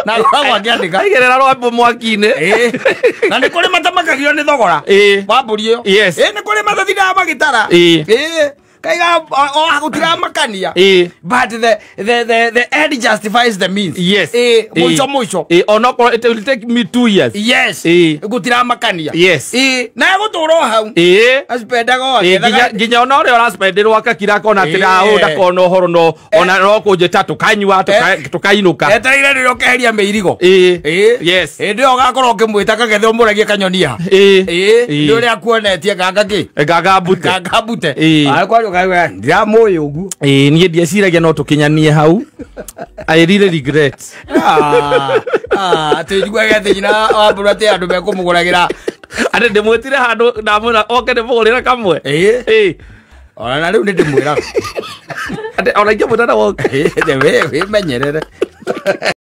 Na akoragwo akĩandĩka. Aigĩrĩra rwambũ mwaki-inĩ. Na nĩ kũrĩ matamakagio nĩ thogora wa mbũri ĩyo. Nĩ kũrĩ matathindaga magĩtara. Kaiga o gũtiramakania. But the end justifies the means. Mũico mũico. Onokorwo it will take me 2 years. Gũtiramakania. Na egũtũra o hau. Acipendaga o akĩethaga. Nginya ona ũrĩa ũracipenderwo akakira akona atĩrĩ, "Ah, ũyũ ndakona ũhoro no ona no kũnjĩta tũkanyua tũkainũka." Etereire rĩrĩa ũkeheria mĩirigo. Hĩndĩ ĩyo ũgakorwo ũkĩmwĩta kagethe ũmũragie kanyonia. Nĩ ũrĩa akuonetie ganga kĩ. Nganga mbute. Ganga mbute. Kwario kaiga ndiramũĩ ũguo. Niĩ ndieciragia no tũkinyanie hau. I really regret. Atĩ njiguage atĩ nyina wa mbũrũ atĩ andũ mekũmũgũragĩra. Atĩ ndĩmwĩtire handũ ndamwĩra oke ndĩmũgũrĩre kamwe. Ona na rĩu nĩ ndĩmwĩraga. Atĩ ona ingĩmwĩta na woke. Wĩmenyerere.